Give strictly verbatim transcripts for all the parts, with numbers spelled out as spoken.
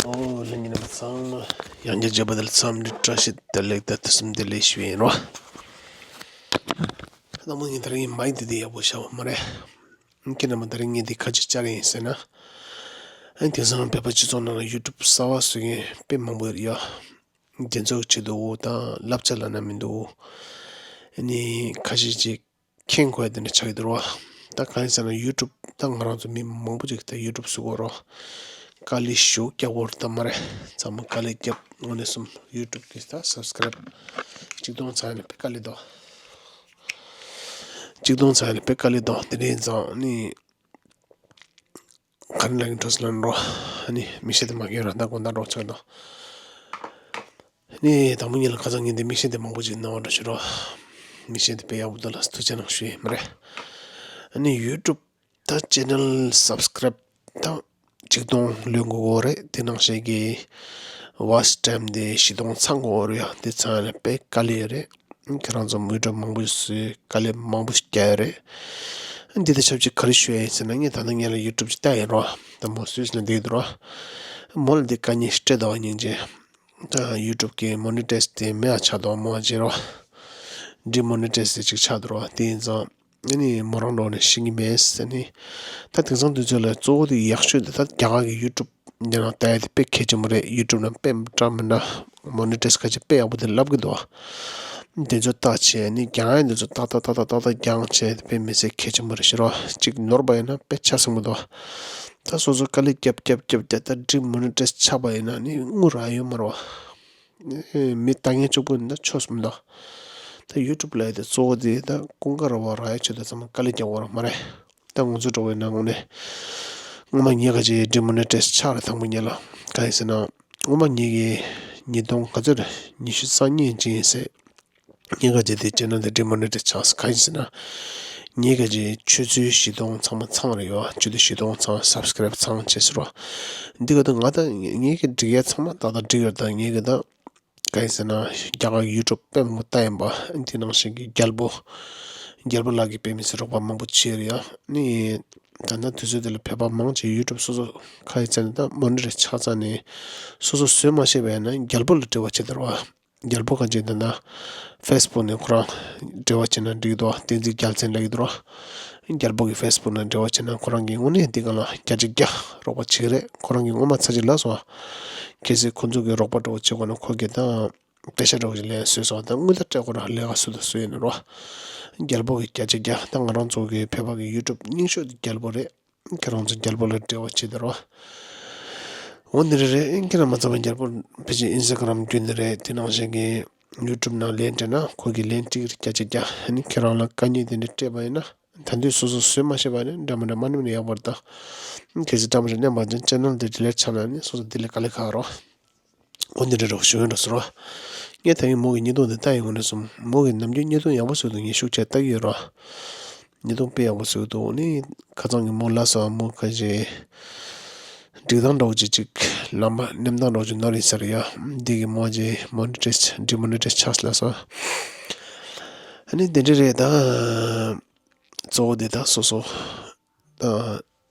ཨོ་ལྷན་རྒྱས་རྣམ་པ་ཚང་མ་ཡང་བསྐྱར་མཇལ་བ་དེ་ལ་འཚམས་འདྲི་བཀྲ་ཤིས་བདེ་ལེགས་དང་ཐུགས་སེམས་བདེ་ལེགས་ཞུ་ཡིན་རོ། ད་མོ་ངས་ད་རིང་མའིག་འདི་དེ་ཡག་པོ་ཤར་བ་མ་རེད། ཁྱེད་རྣམ་པ་ད་རིང་ངས་འདི་ཁ་ཅིག་བཅར་ཡིན་ཟེར་ན། ཨ་ནི་དེང་སང་བོད་པ་སྤྱི་ཚོགས་ནང་ལ་ཡུ་ཊུབ་གསར་པ་བཟོ་མཁན་དཔེ་མང་པོ་ཡོད་རེད་ཡ། དེ་ཚོ་ཆེད་དུ་དང་བསླབ་བྱ་ལབ་ན་མི་འདུག་ཨ་ནི་ཁ་ཤས་ཅིག་མཁྱེན་དགོས་ཡ་དེ་འདྲ་ཆགས་ཀྱི་འདུག་རོ། ད་གང་ཡིན་ཟེར་ན་ཡུ་ཊུབ་ད་ང་རང་ཚོ་མི་མང་པོ་ཅིག་ད་ཡུ་ཊུབ་བཟོ་གི་ཡོད་རོ། དཀའ་ལས་ཞེ་པོ་རྒྱག་དགོས་རེད་ད་མ་རེད། ཚང་མ་དཀའ་ལས་རྒྱབ་དངོས་གནས་སོང་ཡུ་ཊུབ་གི་ད་སབ་སི་ཀ་རེབ་གཅིག་སྟོང་ཚར་ཡ་ནི་དཔེ་དཀའ་ལས་འདུག་གཅིག་སྟོང་ཚར་ཡ་ནི་དཔེ་དཀའ་ལས་འདུག་དེ་རིང་ཙང་ནི། ག་རེ་ལབ་ཀྱི་འགྲོ་ཟེར་ན་རོ། ཨ་ནི་མིག་ཤེལ་དེ་མ་གྱོན་ར་ད་དགོང་དག་འགྲོ་ཆོག་དང་། ཨ་ནི་དང་པོ་ཉིད་ལ་ཁ་སང་ངས་འདི་མིག་ཤེལ་དེ་མང་པོ་ཅིག་གནང་བ་འདྲ་ཞུ་རོ། མིག་ཤེལ་དེ་དཔེ་ཡག་པོ་འདུག་ལ་ཐུགས་རྗེ་གནང་ཞུ་ཡིན་མ་རེད། ཨ་ནི་ཡུ་ཊུབ་ད་ཆེ་ནལ་སབ་སི་ཀ་རེབ་ད་གཅིག་སྟོང་ལོན་དགོས་ཀྱི་རེད། དེ་ནང་བཞིན་གྱི་ཝ་ཆི་ཊེམ་དེ་བཞི་སྟོང་ཚང་དགོས་ཀྱི་རེད་ཡ། དེ་ཚང་ཡ་ལ་དཔེ་དཀའ་ལས་རེད། ཁྱེད་རང་ཚོ་མུ་འགྲོ་མང་པོ་ཞིག་བཟོས་དཀའ་ལས་མང་པོ་ཞིག་བརྒྱབ་ཡོད་རེད། འདི་དང་ཆབས་ཅིག་ག་རེ་ཞུ་ཡ་ཡིན་ཟེར་ན་ངས་ད་ལྟ་ངས་ལ་ཡུ་ཊུབ་ཅིག་བལྟས་ཡིན་རོ། ད་མོ་སུད་སི་ལ་བསྡད་འདུག་རོ། མོ་ལ་འདི་དཀའ་ངལ་ཞིག་འཕྲད་འདུག་སྙིང་རྗེ། ད་ཡུ་ཊུབ་གི་མོ་ནི་ཊའི་ཛི་དེ་མེད་པ་ཆགས་འདུག་མོ་བྱེད་རོ། ཌི་མོ་ནི་ཊའི་ཛི་དེ་ཅིག་ཆགས་འདུག་རོ། དེ་ཡིན་ཙང་ཨ་ནི་མོ་རང་འགྲོ་ནས་ཤེས་ཀྱི་མེད་ཟེར་ནི། ད་དེང་སང་དུས་ཚོད་ལ་གཙོ་བོ་དེ་ཡག་ཤོས་དེ་ད་རྒྱ་གར་གི་ཡུ་ཊུབ་འདི་ནང་ལྟ་ཡ་དེ་དཔེ་གལ་ཆེན་པོ་རེད། ཡུ་ཊུབ་ནང་དཔེ་འདྲ་མི་འདྲ་མོ་ནི་ཊའི་ཛི་ཁ་ཅིག་དཔེ་ཡག་པོ་དེ་ལབ་གི་འདུག་དེ་ཚོ་ལྟ་བྱས་ནི་རྒྱང་ཡ་དེ་ཚོ་ཏག་ཏག་ཏག་ཏག་ཏག་ཏག་རྒྱང་བྱས་དེ་དཔེ་མི་སྲིད་གལ་ཆེན་པོ་རེད་ཤི་རོ། གཅིག་ནོར་བ་ཡིན་ན་དཔེ་ཆ་ཟིན་པོ་འདུག་ད་སོ་སོ་དཀའ་ལས་རྒྱབ་རྒྱབ་རྒྱབ་རྒྱབ་ད་ཌི་མོ་ནི་ཊའི་ཛི་ཆགས་པ་ཡིན་ན་ནི་དངུལ་རག་ཡོད་མ་རེད་བ། མི་ལྟ་མཁན་གཅིག་པུ་ཡིན་ན་ཆོག་སོང་འདུག་ད་ཡུ་ཊུབ་ལབ་ཡ་དེ་གཙོ་བོ་དེ་ད་ཀུན་དགའ་ར་བ་རག་ཡ་ཆེད་དུ་ཚང་མ་དཀའ་ལས་རྒྱག་དགོས་ར་མ་རེད། ད་ང་ཚོ་འགྲོ་བའི་ནང་ནས་སྔོན་མ་ཉེ་ག་ཅིག་ཌི་མོ་ནི་ཊའི་ཛི་ཆགས་རེད། དང་པོ་ཉིད་ལ་གང་ཡིན་ཟེར་ན་སྔོན་མ་ཉིད་ཀྱི་ཉིས་སྟོང་ག་ཚོད་རེད། ཉི་ཤུ་རྩ་གཉིས་ཅིག་ཡིན་ཟེར། ཉེ་ག་ཅིག་དེ་ཅེ་ནལ་དེ་ཌི་མོ་ནི་ཊའི་ཛི་ཆགས་གང་ཡིན་ཟེར་ན་ཉེ་ག་ཅིག་ཆུ་ཚོད་བཞི་སྟོང་ཚང་མ་ཚང་རེད་ཡོད། ཆུ་ཚོད་བཞི་སྟོང་ཚང་སབ་སི་ཀ་རེབ་ཚང་བྱས་ཟེར་བ། འདི་ག་ད་ང་ད་ངེད་ཀྱི་འགྲིག་ཡ་ཚང་མ་ཏག་ཏག་འགྲིག་ཡོད། ད་ངེད་ཀྱི་ད་གང་ཡིན་ཟེར་ན་རྒྱ་གར་ཡུ་ཊུབ་དཔེ་མང་པོ་ལྟ་ཡིན་པ། འདི་ནང་བཞིན་གྱི་རྒྱལ་པོ་རྒྱལ་པོ་ལགས་ཀྱི་དཔེ་མི་སྲིད་རོགས་པ་མང་པོ་བྱས་རེད་ཡ། ནི་ད་ལྟ་དུས་ཚོད་འདི་ལ་བོད་པ་མང་ཆེ་ཡུ་ཊུབ་སོ་སོ་ཁ་ཡི་བཙན་ནས་ད་མོ་ནི་ཊའི་ཛི་ཆགས་ཙང་ནས་སོ་སོ་བཟོས་མ་ཤེས་པ་ཡིན་ན་རྒྱལ་པོ་ལ་འབྲེལ་བ་བྱེད་དར་བ། རྒྱལ་པོ་ག་ཅིག་ད་ལྟ་ཕེ་སི་བུག་ནས་ཁོ་རང་འབྲེལ་བ་བྱས་ན་འགྲིག་འདུག་བསྟན་འཛིན་རྒྱལ་མཚན་ལབ་ཀྱི་འདུག་ར། རྒྱལ་པོ་གི་ཕེ་སི་བུག་ནང་འབྲེལ་བ་བྱས་ན་ཁོ་རང་གིས་དངོས་གནས་འདི་ག་ལ་བརྒྱ་ཆ་བརྒྱ་རོགས་པ་བྱེད་ཀྱི་རེད། ཁོ་རང་གིས་སྔོན་མ་ཚར་གཅིག་ལབ་སོང་བ། གལ་སྲིད་ཁོ་ཚོ་གིས་རོགས་པ་འདྲ་བོ་བྱེད་དགོས་ན་ཁོ་གིས་ད་པེ་ཤ་འདྲ་བོ་ཞིག་ལེན་བཟོས་སོང་བ། ད་དངུལ་ད་སྤྲད་དགོས་ར་ལས་ཀ་སུ་དང་སུ་ཡིན་ན་རོ། རྒྱལ་པོ་གི་བརྒྱ་ཆ་བརྒྱ། ད་ང་རང་ཚོ་གི་བོད་པ་གི་ཡུ་ཊུབ་རྙིང་ཤོས་དེ་རྒྱལ་པོ་རེད། ཁྱེད་རང་ཚོ་རྒྱལ་པོ་ལ་འབྲེལ་བ་བྱེད་དེ་རོ། འོ་འདི་རེད་རེད། ཁྱེད་རང་མ་ཚང་མ་རྒྱལ་པོ་ཕལ་ཆེར་ཨིན་སི་ཊ་གྷ་རམ་བརྒྱུད་ནས་རེད། དེ་ནང་བཞིན་གྱི་ཡུ་ཊུབ་ནང་ལན་སྤྲད་ན་ཁོ་གིས་ལན་སྤྲད་ཀྱི་རེད་བརྒྱ་ཆ་བརྒྱ། ཨ་ནི་ཁྱེད་རང་ལ་དཀའ་ངལ་དེ་འདྲ་སྤྲད་པ་ཡིན་ན་ད་དུང་སོ་སོ་བཟོས་མ་ཤེས་པ་ནི་འདྲ་མི་འདྲ་མ་ནེམ་ནས་ཡག་པོ་རེད་ད། གལ་སྲིད་འདྲ་མི་འདྲ་མནན་པ་ཅན་ཅེ་ནལ་དེ་ཌི་ལིཊ་ཆགས་ན་ནི་སོ་སོ་དེ་ལས་དཀའ་ལས་ཁག་རོ། འོ་འདི་འདྲ་རོགས་ཞུ་འོས་འགྲོ་ཟེར་བ། ངས་ད་ཡིན་མོ་གི་ཉེས་རྡུང་འདི་ལྟ་ཡིན་ངོ་ནས་སོང་། མོ་གི་ནམ་རྒྱུན་ཉེས་རྡུང་ཡག་པོ་བཟོས་འདུག་ངས་ཤུགས་ཆེ་ལྟ་གི་ཡོད་ར། ཉེས་རྡུང་དཔེ་ཡག་པོ་བཟོས་འདུག་ནི་ཁ་སང་གི་མོ་ལ་སོ་མོ་ཁ་ཞེ་སྒྲིག་སྟངས་འདྲ་བོ་ཅིག་ཅིག་ལམ་པ་མནན་སྟངས་འདྲ་བོ་ཅིག་ནོར་ཡིན་ས་རེད་ཡ། འདི་གི་མོ་ཅིག་མོ་ནི་ཊའི་ཛི་ཌི་མོ་ནི་ཊའི་ཛི་ཆགས་ལ་སོ། ཨ་ནི་འདི་འདྲ་རེད་ད། གཙོ་བོ་འདི་ད་སོ་སོ་ད།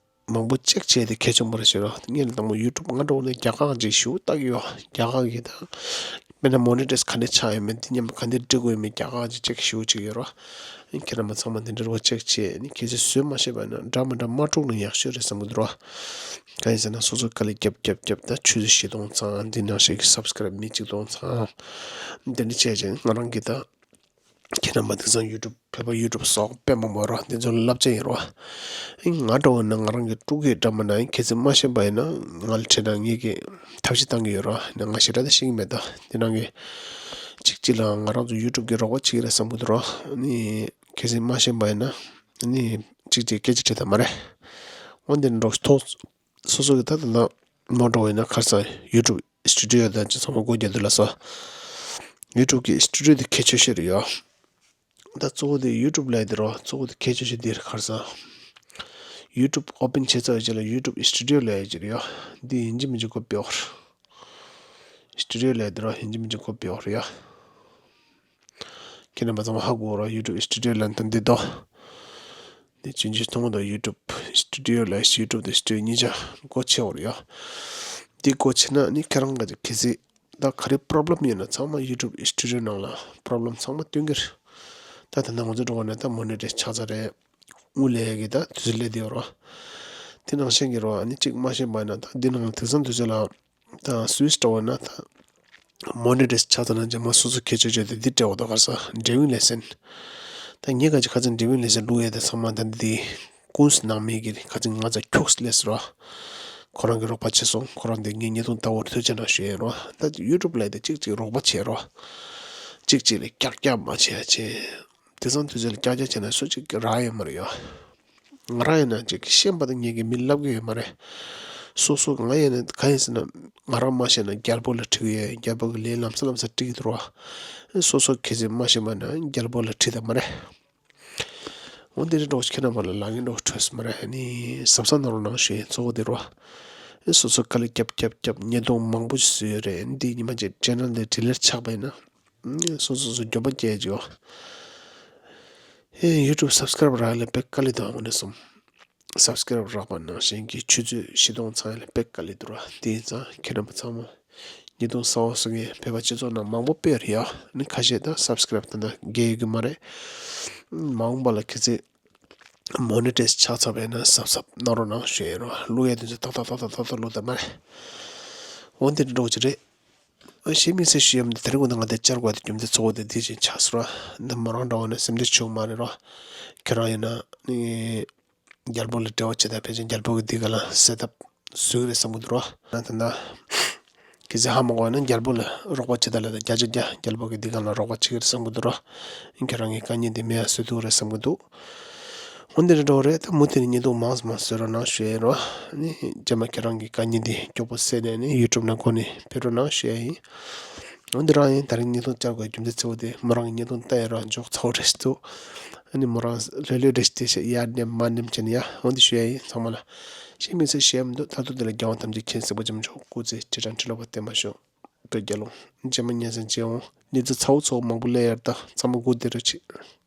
མང་པོ་ཅེག་བྱས་ཏེ་གལ་ཆེན་པོ་རེད་ཟེར་རོ། ངས་ལ་དང་པོ་ཡུ་ཊུབ་ང་འགྲོ་ནས་རྒྱ་གར་ཅིག་ཞུ་ལྟ་གི་ཡོད། རྒྱ་གར་གི་ད་དཔེར་ན་མོ་ནི་ཊའི་ཛི་ག་འདྲ་ཆགས་ཡོད་མེད་འདི་མཉམ་ག་འདྲ་འབྲི་དགོས་ཡོད་མེད་རྒྱ་གར་ཅིག་ཅེག་ཞུ་ཅིག་ཡོད་རོ། ཁྱེད་རང་མ་ཚང་མ་འདི་འདྲ་རོ་ཅེག་བྱས་ནི་གལ་སྲིད་བཟོས་མ་ཤེས་པ་ན་འདྲ་མི་འདྲ་མ་དཀྲུག་ན་ཡག་ཤོས་རེད་བསམ་གི་འདུག་རོ། གང་ཡིན་ཟེར་ན་སོ་སོ་དཀའ་ལས་རྒྱབ་རྒྱབ་རྒྱབ་ད་ཆུ་ཚོད་བཞི་སྟོང་ཚང་འདི་ནང་བཞིན་གྱི་སབ་སི་ཀ་རབ་མི་གཅིག་སྟོང་ཚང་འདི་འདྲ་བྱས་ཅིང་ང་རང་གི་ད། ཁྱེད་རྣམ་པ་དེང་སང་ཡུ་ཊུབ་བོད་པ་ཡུ་ཊུབ་སོགས་དཔེ་མང་པོ་རོ། དེ་ཚོ་ལ་བསླབ་བྱ་ཡིན་རོ། ཨིན་ང་འདྲ་བོ་ན་ང་རང་གི་དཀྲུག་གི་འདྲ་མ་ན་ཨིན་གལ་སྲིད་མ་ཤེས་པ་ཡིན་ན་ང་ལ་དྲིས་ན་ངེད་ཀྱི་ཐབས་ཤེས་བཏང་གི་ཡོད་རོ། ནས་ང་ཞེ་དྲག་དེ་ཤེས་ཀྱི་མེད་ད། དེ་ནང་གི་གཅིག་གཅིག་ལ་ང་རང་ཚོ་ཡུ་ཊུབ་ཀྱི་རོགས་པ་བྱེད་ཀྱི་རེད་བསམ་གི་འདུག་རོ། ནི་གལ་སྲིད་མ་ཤེས་པ་ཡིན་ན་ནི་གཅིག་གཅིག་སྐད་ཆ་དྲིས་ད་མ་རེད། འོན་ཏེ་འགྲོ་ཐོག་སོ་སོ་གི་ད་ད་ལྟ་མོ་འགྲོ་བས་ན་ཁར་ས་ཡུ་ཊུབ་སི་ཊུ་ཌི་ཡོ་དང་ཅི་ཚང་མ་སྒོ་རྒྱག་དུས་ལ་སོ། ཡུ་ཊུབ་ཀྱི་སི་ཊུ་ཌི་ཡོ་དེ་གལ་ཆེ་ཤོས་རེད་ཡོ། ད་གཙོ་བོ་དེ་ཡུ་ཊུབ་ལ་ཡི་དེ་རོ། གཙོ་བོ་དེ་གལ་ཆེ་ཤོས་དེ་རེད་ཁར་ས། ཡུ་ཊུབ་ཨོ་པན་བྱས་ཚར་བའི་རྗེས་ལ་ཡུ་ཊུབ་སི་ཊུ་ཌི་ཡོ་ལ་ཡི་ཅི་རེད་ཡོ། འདི་ཡིན་གཅིག་མིན་གཅིག་སྒོ་ཕྱེ་དགོས་རེད། སི་ཊུ་ཌི་ཡོ་ལ་ཡི་དེ་རོ་ཡིན་གཅིག་མིན་གཅིག་སྒོ་ཕྱེ་དགོས་རེད་ཡོ། ཁྱེད་རྣམ་པ་ཚང་མ་ཧ་གོ་རོགས། ཡུ་ཊུབ་སི་ཊུ་ཌི་ཡོ་ལ་ད་འདི་དོ། འདི་ཆུང་ཆུང་མཐོང་དོ། ཡུ་ཊུབ་སི་ཊུ་ཌི་ཡོ་ལ་ཡུ་ཊུབ་དང་སི་ཊུ་ཌི་ཡོ་གཉིས་ཆ་སྒོ་ཕྱེ་དགོས་རེད་ཡོ། འདི་སྒོ་ཕྱེ་ན་ནི་ཁྱེད་རང་ག་གི་གལ་སྲིད་ད་ག་རེ་པོ་རོབ་ལེམ་ཡོད་ན་ཚང་མ་YouTube Studio ནང་ལ་པོ་རོབ་ལེམ་ཚང་མ་སྟོན་གྱི་རེད། ད་ད་ནང་ང་ཚོ་འགྲོ་བ་ན་ད་མོ་ནི་ཊའི་ཛི་ཆགས་ཚར་རེད། དངུལ་ལེན་ཡ་གི་ད་དུས་ཚོད་སླེབས་བསྡད་ཡོད་རེད། དེ་ནང་བཞིན་གྱི་རེད་བ། ཨ་ནི་གཅིག་མ་ཤེས་པ་ཡིན་ན་ད་འདི་ནང་ལ་དེང་སང་དུས་ཚོད་ལ་ད་སུའི་སི་འགྲོ་བ་ན་ད་མོ་ནི་ཊའི་ཛི་ཆགས་ཚར་ན་རྗེས་མ་སོ་སོ་ཁྱད་ཆོས་བརྗོད་དེ་འདི་སྤྲད་འོ་ད་ག་ས་ཌ་རའི་ཝིང་ལའི་སན། ད་ངས་ག་ཅི་ཁ་ཚན་ཌ་རའི་ཝིང་ལའི་སན་བླུག་ཡ་དེ་ཚང་མ་ད་འདི་ཀུན་སི་ནང་མི་གི་ཁ་ཚན་ང་ཚ་ཁྱུགས་སི་ལས་ར། ཁོ་རང་གི་རོགས་པ་བྱས་སོང་། ཁོ་རང་དེ་ངའི་ཉེས་རྡུང་ལྟ་བར་ཐུགས་རྗེ་གནང་ཞུ་ཡ་རོ། ད་ཡུ་ཊུབ་ལ་དེ་གཅིག་གཅིག་རོགས་པ་བྱས་རོ། གཅིག་གཅིག་ལ་ཀྱག་ཀྱག་མ་བྱས་ཡ་བྱས། དེང་སང་དུས་ཚོད་ལ་ཀྱག་ཀྱག་བྱས་ན་སུ་གཅིག་གི་རག་ཡོད་མ་རེད་ཡ། ང་རང་ཡིན་ན་ཅིག་ཤེས་པ་དང་ངེད་ཀྱི་མི་ལབ་གི་ཡོད་མ་རེད། སོ་སོ་ང་ཡིན་ན་གང་ཡིན་ཟེར་ན་ང་རང་མ་ཤེས་ན་རྒྱལ་པོ་ལ་དྲི་གི་ཡོད། རྒྱལ་པོ་གི་ལས་ལམ་སང་ལམ་སང་དྲི་གི་འདུག་ར། སོ་སོ་གལ་སྲིད་མ་ཤེས་པ་ན་རྒྱལ་པོ་ལ་དྲི་ད་མ་རེད། འོ་འདི་རེད་འགྲོ་ཁྱེད་རྣམ་པ་ལ་ལག་ངན་འགྲོ་འཕྲོད་སོང་མ་རེད། ཨ་ནི་གཟབ་གཟབ་གནང་རོགས་གནང་ཞུ་ཡིན་གཙོ་བོ་འདི་རོ། སོ་སོ་དཀའ་ལས་རྒྱབ་རྒྱབ་རྒྱབ་ཉེས་རྡུང་མང་པོ་ཞིག་བཟོས་ཡོད་རེད། འདི་ཉི་མ་གཅིག་ཅེ་ནལ་འདི་ཌི་ལིཊ་ཆགས་པ་ཡིན་ན། སོ་སོ་སོ་འགྱོད་པ་སྐྱེ་རྒྱུ། ཨེ་ཡུ་ཊུབ་སབ་སི་ཀ་རའིབ་རག་ལས་དཔེ་དཀའ་ལས་དང་དངོས་གནས་སོང་། སབ་སི་ཀ་རའིབ་རག་པ་ནང་བཞིན་གྱི་ཆུ་ཚོད་བཞི་སྟོང་ཚང་ཡ་ལས་དཔེ་དཀའ་ལས་འདུག་ར། དེ་ཡིན་ཙང་ཁྱེད་རྣམ་པ་ཚང་མ་ཉེས་རྡུང་གསར་པ་བཟོ་མཁན་བོད་པ་སྤྱི་ཚོགས་ནང་མང་པོ་དཔེ་རེད་ཡ། ནི་ཁ་ཤས་ད་སབ་སི་ཀ་རའིབ་ད་ད་རྒྱལ་ཡོད་གི་མ་རེད། མ་འོངས་པ་ལ་གལ་སྲིད་མོ་ནི་ཊའི་ཛི་ཆགས་ཚར་བས་ན་གཟབ་གཟབ་གནང་རོགས་གནང་ཞུ་ཡིན་རོ། བླུག་ཡ་དུས་ཚོད་ཏག་ཏག་ཏག་ཏག་ཏག་ཏག་བླུག་ད་མ་རེད། འོ་འདི་འགྲོ་གི་རེད། གཞན་མི་སེ་ཞུ་ཡམ་དེ་དེ་རིང་གོ་ན་ང་དེ་བཅར་དགོས་དེ་རྒྱུ་མཚན་གཙོ་བོ་དེ་དེ་བཞིན་ཆགས་སོང་ར། འདི་མོ་རང་འདྲ་བོ་ནས་སེམས་ཁྲལ་བྱུང་མ་རེད་ར། ཁྱེད་རང་ཡིན་ན་ནི་རྒྱལ་པོ་ལ་འབྲེལ་བ་བྱེད་ད་ཕལ་ཆེར་རྒྱལ་པོ་གི་འདི་ག་ལ་སེ་ཊབ་བཟོས་རེད་བསམ་གི་འདུག་ར། ན་ད་ན་གལ་སྲིད་ཧ་མ་གོ་ན་རྒྱལ་པོ་ལ་རོགས་པ་བྱེད་ད་ལ་ད་བརྒྱ་ཆ་བརྒྱ་རྒྱལ་པོ་གི་འདི་ག་ལ་རོགས་པ་བྱེད་ཀྱི་རེད་བསམ་གི་འདུག་ར། ཁྱེད་རང་གི་དཀའ་ཉེན་དེ་མེད་ཡ་བཟོ་ཐུབ་རེད་བསམ་གི་འདུག་འོན་ཏེ་རེ་འགྲོ་རེད། ད་མུ་མཐུད་ནས་ཉེས་རྡུང་མང་ཙམ་མང་ཙམ་བཟོ་རོགས་གནང་ཞུ་ཡིན་རོ། ནི་རྗེས་མ་ཁྱེད་རང་གི་དཀའ་ཉེན་འདི་མགྱོགས་པོ་སེལ་ནས་ནི་ཡུ་ཊུབ་ནང་འགོ་ནས་ཕེབས་རོགས་གནང་ཞུ་ཡ་ཡིན། འོན་ཏེ་རང་ཡིན་ད་རིང་ཉེས་རྡུང་བཅར་དགོས་རྒྱུ་མཚན་གཙོ་བོ་དེ་མོ་རང་གི་ཉེས་རྡུང་བལྟ་ཡ་རོ་འཇོག་ཚ་བོ་རེ་ཞིག་འདུག་ཨ་ནི་མོ་རང་ལྷོད་ལྷོད་རེ་ཞིག་བལྟས་ཤག་ཡར་ནེམ་མར་ནེམ་བྱས་ནས་ཡ། འོན་ཏེ་ཞུ་ཡ་ཡིན་ཚང་མ་ལ། གཞན་མི་ཚེ་ཞེ་མི་འདུག་མཐར་ཐུག་འདི་ལ་རྒྱལ་དབང་ཐམས་ཅད་མཁྱེན་སྲིད་པ་འཇམ་མཆོག་སྐུ་ཚེ་ཁྲི་ཕྲག་ཁྲི་ལོ་བརྟན་པར་ཤོག་བོད་རྒྱལ་ལོ། རྗེས་མ་ཉིན་མཚན་མཇལ་འོང་། ཉི་ཚེ་ཚ་བོ་ཚ་བོ་མང་པོ་སླེབས་ཡར་ད་ཚང་མ་སྒུག་བསྡད་རོགས་བྱེད།